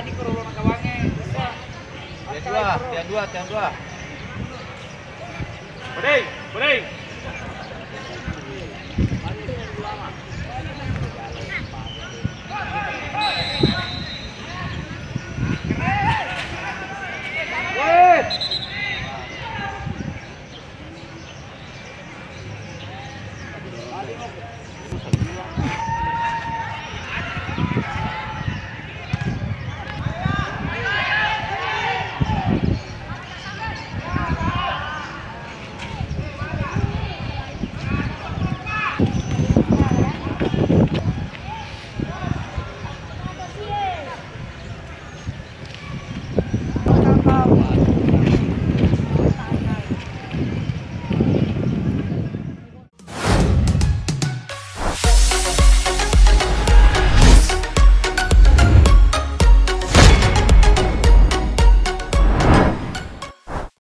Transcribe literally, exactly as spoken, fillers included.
Ini kalau orang kawannya bisa. Tiang dua, tiang dua, tiang dua. Bodei, bodei.